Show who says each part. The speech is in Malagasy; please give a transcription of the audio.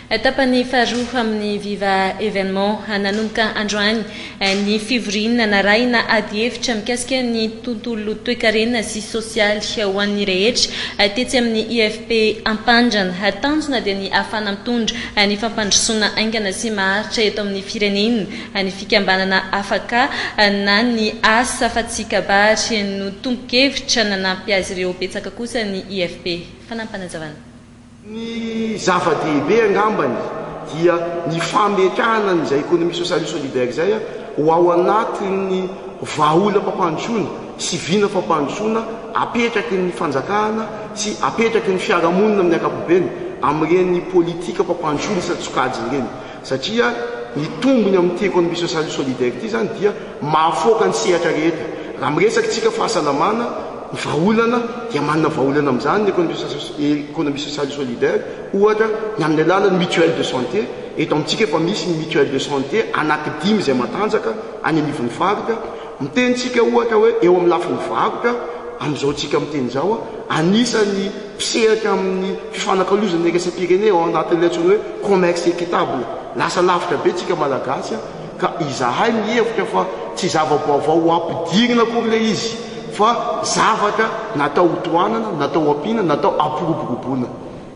Speaker 1: Tapany faharoa amin'ny Viva Événement. Nanomboka androany ny fivoriana narahina adihevitra mikasika ny tontolo toekarena sy sosialy ho an'ny rehetra tetsy amin'ny IFP Ampandrana. Tanjona dia ny ahafahana mitondra ny fampandrosoana haingana sy maharitra eto amin'ny firenena. Ny fikambanana Afaka na ny asa fa tsy kabary no tompon-kevitra nanampy azy ireo. Betsaka kosa ny IFP. Fanampinazavana.
Speaker 2: Ny zava-dehibe angambany dia ny fametrahana an'izay économie sociale et solidaire izay ho ao anatin'ny vahaolam-pampandrosoana sy vina fampandrosoana apetraky ny fanjakana sy apetraky ny fiarahamonina amin'ny ankapobeny amin'ireny politikam-pampandrosoana isan-tsokajiny ireny. Satria ny tombony amin'ity économie sociale et solidaire ity izany dia mahafoaka ny sehatra rehetra. Raha miresaka isika fahasalamana, ny vahaolana dia manana vahaolana amin'izany ny économie sociale et solidaire, ohatra ny amin'ny alalan'ny mutuelle de santé, eto amintsika efa misy ny mutuelle de santé anaky dimy izay matanjaka any anivon'ny faritra. Miteny isika ohatra hoe eo amin'ny lafiny varotra, amin'izao tsika miteny izao, anisan'ny mpisehatra amin'ny fifanakalozana iraisam-pirenena ao anatin'ilay antsoina hoe commerce équitable. Lasa lavitra be tsika Malagasy ka izahay mihevitra fa tsy zava-baovao ho ampidirina akory ilay izy fa zavatra natao ho tohanana, natao ho ampiana, natao hampiroboroboana.